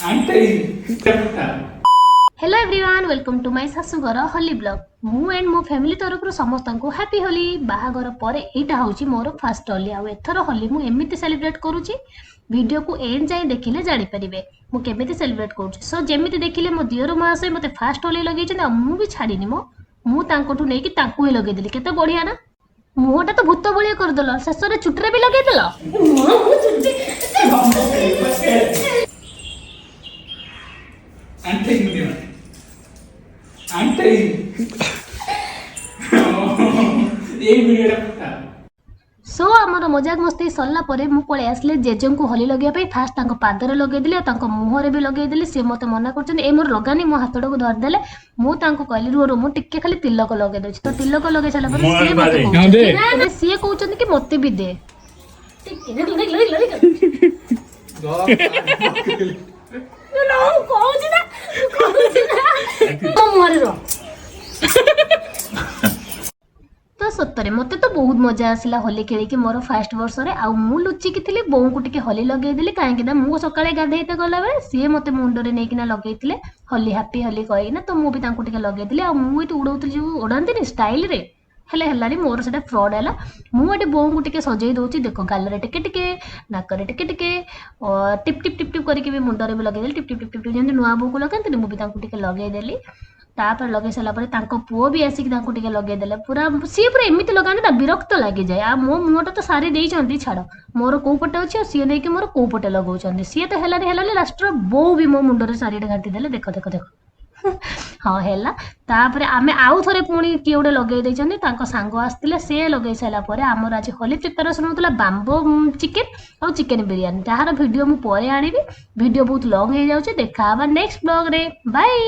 ଆଣ୍ଠେଇ। Hello everyone, welcome to my ଶାଶୁଘର Holi blog. ମୁଁ and ମୋ ଫ୍ୟାମିଲି ତରଫରୁ ସମସ୍ତଙ୍କୁ ହ୍ୟାପି ହୋଲି। ବାହାଘର ପରେ ଏଇଟା ହେଉଛି ମୋର ଫାଷ୍ଟ ହୋଲି, ଆଉ ଏଥର ହୋଲି ମୁଁ ଏମିତି ସେଲିବ୍ରେଟ୍ କରୁଛି। ଭିଡ଼ିଓକୁ ଏଣ୍ଡ ଯାଏଁ ଦେଖିଲେ ଜାଣିପାରିବେ ମୁଁ କେମିତି ସେଲିବ୍ରେଟ୍ କରୁଛି। ସୋ ଯେମିତି ଦେଖିଲେ, ମୋ ଦିଅର ମହାଶୟ ମୋତେ ଫାଷ୍ଟ ହୋଲି ଲଗେଇଛନ୍ତି, ଆଉ ମୁଁ ବି ଛାଡ଼ିନି। ମୁଁ ତାଙ୍କଠୁ ନେଇକି ତାଙ୍କୁ ହିଁ ଲଗେଇଦେଲି। କେତେ ବଢ଼ିଆ ନା? ମୁହଁଟା ତ ଭୂତ ଭଳିଆ କରିଦେଲ, ଶେଷରେ ଚୁଟିରେ ବି ଲଗେଇଦେଲ। ଆଣ୍ଠେଇ ମୁଣ୍ଡି ଆଣ୍ଠେଇ। ଏଇ ଭିଡ଼ିଓଟା ପଠା। ସୋ ଆମର ମଜାକ ମସ୍ତି ସରିଲା ପରେ ମୁଁ ପଳେଇ ଆସିଲି ଜେଜେଙ୍କୁ ହୋଲି ଲଗେଇବା ପାଇଁ। ଫାଷ୍ଟ ତାଙ୍କ ପାଦରେ ଲଗେଇଦେଲି ଆଉ ତାଙ୍କ ମୁହଁରେ ବି ଲଗେଇଦେଲି। ସିଏ ମୋତେ ମନା କରୁଛନ୍ତି, ଏ ମୋର ଲଗାନି, ମୋ ହାତଟାକୁ ଧରିଦେଲେ। ମୁଁ ତାଙ୍କୁ କହିଲି, ରୁହ ରୁହ, ମୁଁ ଟିକେ ଖାଲି ତିଲକ ଲଗେଇ ଦଉଛି। ତ ତିଲକ ଲଗେଇ ସାରିଲା ପରେ ସିଏ ମତେ କହୁଛନ୍ତି, ଏବେ ସିଏ କହୁଛନ୍ତି କି ମୋତେ ବି ଦେ ଟିକେ। ଦେଖିଲ, ଦେଖିଲ, ଦେଖିଲ, ଦେଖିଲ। ମୁଁ କହୁଛି ନା, କହୁଛି ନା, ମୋ ମୁହଁରେ ରୁହ। ତ ସତରେ ମୋତେ ତ ବହୁତ ମଜା ଆସିଲା ହୋଲି ଖେଳିକି ମୋର ଫାଷ୍ଟ ବର୍ଷରେ। ଆଉ ମୁଁ ଲୁଚିକି ଥିଲି, ବୋଉଙ୍କୁ ଟିକେ ହୋଲି ଲଗେଇଦେଲି, କାହିଁକି ନା ମୁଁ ସକାଳେ ଗାଧେଇତେ ଗଲାବେଳେ ସିଏ ମୋତେ ମୁଣ୍ଡରେ ନେଇକିନା ଲଗେଇଥିଲେ ହୋଲି, ହାପି ହୋଲି କହିକିନା। ତ ମୁଁ ବି ତାଙ୍କୁ ଟିକେ ଲଗେଇଦେଲି। ଆଉ ମୁଁ ଏଠି ଉଡ଼ଉଥିଲି, ଯେଉଁ ଉଡ଼ାନ୍ତିନି ଷ୍ଟାଇଲରେ, ହେଲେ ହେଲାନି ମୋର, ସେଇଟା ଫ୍ରଡ୍ ହେଲା। ମୁଁ ଏଠି ବୋଉଙ୍କୁ ଟିକେ ସଜେଇ ଦଉଛି। ଦେଖ, ଗାଲରେ ଟିକେ ଟିକେ, ନାକରେ ଟିକେ ଟିକେ, ଟିପ୍ ଟିପ୍ ଟିପ୍ ଟିପ୍ କରିକି ବି ମୁଣ୍ଡରେ ବି ଲଗେଇଦେଲି। ଟିପ୍ ଟିପ୍ ଟିପ୍ ଟିପ୍, ଯେମିତି ନୂଆ ବୋଉକୁ ଲଗାନ୍ତିନି, ମୁଁ ବି ତାଙ୍କୁ ଟିକେ ଲଗେଇଦେଲି। ତାପରେ ଲଗେଇ ସାରିଲା ପରେ ତାଙ୍କ ପୁଅ ବି ଆସିକି ତାଙ୍କୁ ଟିକେ ଲଗେଇଦେଲେ। ପୁରା ସିଏ ପୁରା ଏମିତି ଲଗାନ୍ତି ନା, ବିରକ୍ତ ଲାଗିଯାଏ। ଆଉ ମୋ ମୁହଁଟା ତ ସାରି ଦେଇଛନ୍ତି, ଛାଡ଼, ମୋର କୋଉ ପଟେ ଅଛି ଆଉ ସିଏ ନେଇକି ମୋର କୋଉ ପଟେ ଲଗାଉଛନ୍ତି। ସିଏ ତ ହେଲାନି ହେଲାନି, ଲାଷ୍ଟର ବୋଉ ବି ମୋ ମୁଣ୍ଡରେ ଶାଢ଼ୀଟା ଘାଣ୍ଟି ଦେଲେ। ଦେଖ ଦେଖ ଦେଖ। ହଁ, ହେଲା। ତାପରେ ଆମେ ଆଉ ଥରେ ପୁଣି କିଏ ଗୋଟେ ଲଗେଇ ଦେଇଛନ୍ତି, ତାଙ୍କ ସାଙ୍ଗ ଆସିଥିଲେ। ସେ ଲଗେଇ ସାରିଲା ପରେ ଆମର ଆଜି ହୋଲି ପ୍ରିପାରେସନ୍ ହେଉଥିଲା ବାମ୍ବୋ ଚିକେନ୍ ଆଉ ଚିକେନ୍ ବିରିୟାନୀ, ଯାହାର ଭିଡ଼ିଓ ମୁଁ ପରେ ଆଣିବି। ଭିଡ଼ିଓ ବହୁତ ଲଙ୍ଗ୍ ହେଇଯାଉଛି। ଦେଖା ହେବା ନେକ୍ସଟ ବ୍ଲଗ୍ରେ। ବାଇ।